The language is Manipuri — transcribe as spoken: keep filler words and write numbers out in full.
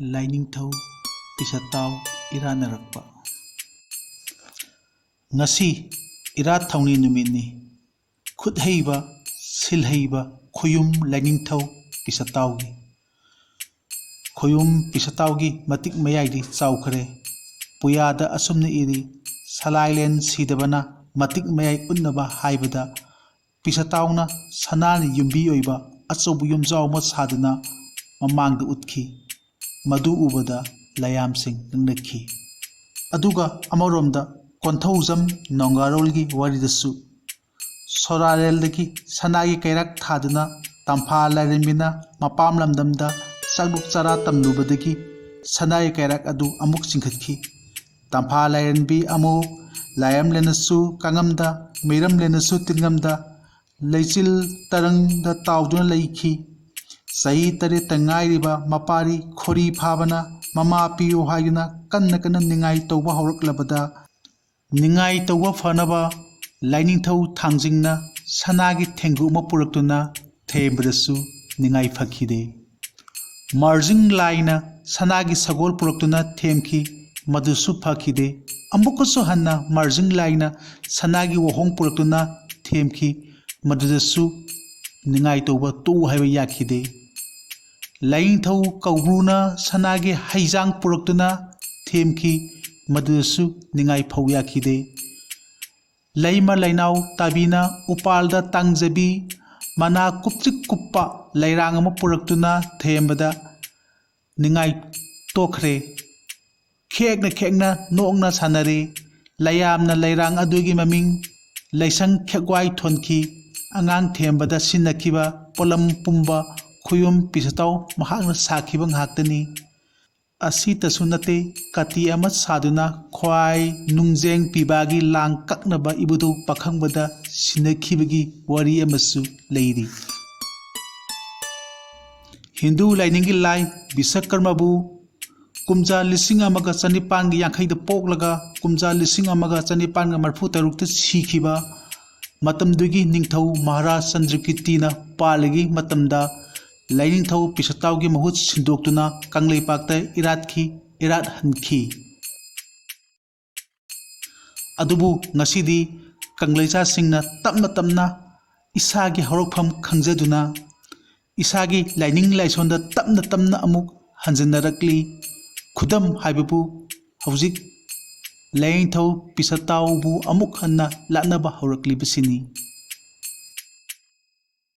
ꯂꯥꯏꯅꯤꯡꯊꯧ ꯄꯤꯁꯇꯥꯎ ꯏꯔꯥꯠꯅꯔꯛꯄ꯫ ꯉꯁꯤ ꯏꯔꯥꯠ ꯊꯧꯅꯤ ꯅꯨꯃꯤꯠꯅꯤ꯫ ꯈꯨꯠ ꯍꯩꯕ, ꯁꯤꯜ ꯍꯩꯕ ꯈꯣꯌꯨꯝ ꯂꯥꯏꯅꯤꯡꯊꯧ ꯄꯤꯁꯇꯥꯎꯒꯤ꯫ ꯈꯣꯌꯨꯝ ꯄꯤꯁꯇꯥꯎꯒꯤ ꯃꯇꯤꯛ ꯃꯌꯥꯏꯗꯤ ꯆꯥꯎꯈ꯭ꯔꯦ꯫ ꯄꯨꯌꯥꯗ ꯑꯁꯨꯝꯅ ꯏꯔꯤ: "ꯁꯂꯥꯏꯂꯦꯟ ꯁꯤꯗꯕꯅ ꯃꯇꯤꯛ ꯃꯌꯥꯏ ꯎꯠꯅꯕ" ꯍꯥꯏꯕꯗ, ꯄꯤꯁꯇꯥꯎꯅ ꯁꯅꯥꯅ ꯌꯨꯝꯕꯤ ꯑꯣꯏꯕ ꯑꯆꯧꯕ ꯌꯨꯝꯖꯥꯎ ꯑꯃ ꯁꯥꯗꯨꯅ ꯃꯃꯥꯡꯗ ꯎꯠꯈꯤ꯫ ꯃꯗꯨ ꯎꯕꯗ ꯂꯌꯥꯝꯁꯤꯡ ꯉꯛꯅꯈꯤ꯫ ꯑꯗꯨꯒ ꯑꯃꯔꯣꯝꯗ ꯀꯣꯟꯊꯧꯖꯝ ꯅꯣꯡꯒꯥꯔꯣꯜꯒꯤ ꯋꯥꯔꯤꯗꯁꯨ ꯁꯣꯔꯥꯔꯦꯜꯗꯒꯤ ꯁꯅꯥꯒꯤ ꯀꯩꯔꯥꯛ ꯊꯥꯗꯨꯅ ꯇꯝꯐꯥ ꯂꯥꯏꯔꯦꯝꯕꯤꯅ ꯃꯄꯥꯝ ꯂꯝꯗꯝꯗ ꯆꯥꯛꯂꯨꯛ ꯆꯔꯥ ꯇꯝꯂꯨꯕꯗꯒꯤ ꯁꯅꯥꯒꯤ ꯀꯩꯔꯥꯛ ꯑꯗꯨ ꯑꯃꯨꯛ ꯆꯤꯡꯈꯠꯈꯤ꯫ ꯇꯝꯐꯥ ꯂꯥꯏꯔꯦꯝꯕꯤ ꯑꯃꯨꯛ ꯂꯥꯏꯌꯥꯝꯂꯦꯟꯅꯁꯨ ꯀꯥꯡꯉꯝꯗ, ꯃꯩꯔꯝꯂꯦꯟꯅꯁꯨ ꯇꯤꯡꯉꯝꯗ, ꯂꯩꯆꯤꯜ ꯇꯔꯪꯗ ꯇꯥꯎꯗꯨꯅ ꯂꯩꯈꯤ꯫ ꯆꯍꯤ ꯇꯔꯦꯠꯇ ꯉꯥꯏꯔꯤꯕ ꯃꯄꯥꯔꯤ ꯈꯣꯔꯤ ꯐꯥꯕꯅ ꯃꯃꯥ ꯄꯤꯌꯨ ꯍꯥꯏꯗꯨꯅ ꯀꯟꯅ ꯀꯟꯅ ꯅꯤꯡꯉꯥꯏ ꯇꯧꯕ ꯍꯧꯔꯛꯂꯕꯗ, ꯅꯤꯡꯉꯥꯏ ꯇꯧꯕ ꯐꯅꯕ ꯂꯥꯏꯅꯤꯡꯊꯧ ꯊꯥꯡꯖꯤꯡꯅ ꯁꯅꯥꯒꯤ ꯊꯦꯡꯒꯨ ꯑꯃ ꯄꯨꯔꯛꯇꯨꯅ ꯊꯦꯝꯕꯗꯁꯨ ꯅꯤꯡꯉꯥꯏ ꯐꯈꯤꯗꯦ꯫ ꯃꯥꯔꯖꯤꯡ ꯂꯥꯏꯅ ꯁꯅꯥꯒꯤ ꯁꯒꯣꯜ ꯄꯨꯔꯛꯇꯨꯅ ꯊꯦꯝꯈꯤ, ꯃꯗꯨꯁꯨ ꯐꯈꯤꯗꯦ꯫ ꯑꯃꯨꯛꯀꯁꯨ ꯍꯟꯅ ꯃꯥꯔꯖꯤꯡ ꯂꯥꯏꯅ ꯁꯅꯥꯒꯤ ꯋꯥꯍꯣꯡ ꯄꯨꯔꯛꯇꯨꯅ ꯊꯦꯝꯈꯤ, ꯃꯗꯨꯗꯁꯨ ꯅꯤꯡꯉꯥꯏ ꯇꯧꯕ ꯇꯣꯛꯎ ꯍꯥꯏꯕ ꯌꯥꯈꯤꯗꯦ꯫ ꯂꯥꯏꯅꯤꯡꯊꯧ ꯀꯧꯕ꯭ꯔꯨꯅ ꯁꯅꯥꯒꯤ ꯍꯩꯖꯥꯡ ꯄꯨꯔꯛꯇꯨꯅ ꯊꯦꯝꯈꯤ, ꯃꯗꯨꯗꯁꯨ ꯅꯤꯡꯉꯥꯏ ꯐꯧ ꯌꯥꯈꯤꯗꯦ꯫ ꯂꯩꯃ ꯂꯩꯅꯥꯎ ꯇꯥꯕꯤꯅ ꯎꯄꯥꯜꯗ ꯇꯥꯡꯖꯕꯤ ꯃꯅꯥ ꯀꯨꯞꯇ꯭ꯔꯤꯛ ꯀꯨꯞꯄ ꯂꯩꯔꯥꯡ ꯑꯃ ꯄꯨꯔꯛꯇꯨꯅ ꯊꯦꯝꯕꯗ ꯅꯤꯡꯉꯥꯏ ꯇꯣꯛꯈ꯭ꯔꯦ꯫ ꯈꯦꯛꯅ ꯈꯦꯛꯅ ꯅꯣꯛꯅ ꯁꯥꯟꯅꯔꯦ꯫ ꯂꯩꯌꯥꯝꯅ ꯂꯩꯔꯥꯡ ꯑꯗꯨꯒꯤ ꯃꯃꯤꯡ ꯂꯩꯁꯪ ꯈꯦꯛꯋꯥꯏ ꯊꯣꯟꯈꯤ꯫ ꯑꯉꯥꯡ ꯊꯦꯝꯕꯗ ꯁꯤꯖꯤꯟꯅꯈꯤꯕ ꯄꯣꯠꯂꯝ ꯄꯨꯝꯕ ꯈꯨꯌꯨꯝ ꯄꯤꯁꯇꯥꯎ ꯃꯍꯥꯛꯅ ꯁꯥꯈꯤꯕ ꯉꯥꯛꯇꯅꯤ꯫ ꯑꯁꯤꯇꯁꯨ ꯅꯠꯇꯦ, ꯀꯥꯇꯤ ꯑꯃ ꯁꯥꯗꯨꯅ ꯈ꯭ꯋꯥꯏ ꯅꯨꯡꯖꯦꯡ ꯄꯤꯕꯥꯒꯤ ꯂꯥꯡ ꯀꯛꯅꯕ ꯏꯕꯨꯙꯧ ꯄꯥꯈꯪꯕꯗ ꯁꯤꯟꯅꯈꯤꯕꯒꯤ ꯋꯥꯔꯤ ꯑꯃꯁꯨ ꯂꯩꯔꯤ꯫ ꯍꯤꯟꯗꯨ ꯂꯥꯏꯅꯤꯡꯒꯤ ꯂꯥꯏ ꯕꯤꯁꯀꯔꯃꯕꯨ ꯀꯨꯝꯖꯥ ꯂꯤꯁꯤꯡ ꯑꯃꯒ ꯆꯅꯤꯄꯥꯟꯒ ꯌꯥꯡꯈꯩꯗ ꯄꯣꯛꯂꯒ ꯀꯨꯝꯖꯥ ꯂꯤꯁꯤꯡ ꯑꯃꯒ ꯆꯅꯤꯄꯥꯟꯒ ꯃꯔꯤꯐꯨ ꯇꯔꯨꯛꯇ ꯁꯤꯈꯤꯕ ꯃꯇꯝꯗꯨꯒꯤ ꯅꯤꯡꯊꯧ ꯃꯍꯥꯔꯥꯖ ꯆꯟꯗ꯭ꯔꯀꯤꯔꯇꯤꯅ ꯄꯥꯜꯂꯤꯉꯩ ꯃꯇꯝꯗ ꯂꯥꯏꯅꯤꯡꯊꯧ ꯄꯤꯁꯇꯥꯎꯒꯤ ꯃꯍꯨꯠ ꯁꯤꯟꯗꯣꯛꯇꯨꯅ ꯀꯪꯂꯩꯄꯥꯛꯇ ꯏꯔꯥꯠꯈꯤ, ꯏꯔꯥꯠꯍꯟꯈꯤ꯫ ꯑꯗꯨꯕꯨ ꯉꯁꯤꯗꯤ ꯀꯪꯂꯩꯆꯥꯁꯤꯡꯅ ꯇꯞꯅ ꯇꯞꯅ ꯏꯁꯥꯒꯤ ꯍꯧꯔꯛꯐꯝ ꯈꯪꯖꯗꯨꯅ ꯏꯁꯥꯒꯤ ꯂꯥꯏꯅꯤꯡ ꯂꯥꯏꯁꯣꯟꯗ ꯇꯞꯅ ꯇꯞꯅ ꯑꯃꯨꯛ ꯍꯟꯖꯤꯟꯅꯔꯛꯂꯤ꯫ ꯈꯨꯗꯝ ꯍꯥꯏꯕꯕꯨ ꯍꯧꯖꯤꯛ ꯂꯥꯏꯅꯤꯡꯊꯧ ꯄꯤꯁꯇꯥꯎꯕꯨ ꯑꯃꯨꯛ ꯍꯟꯅ ꯂꯥꯠꯅꯕ ꯍꯧꯔꯛꯂꯤꯕꯁꯤꯅꯤ꯫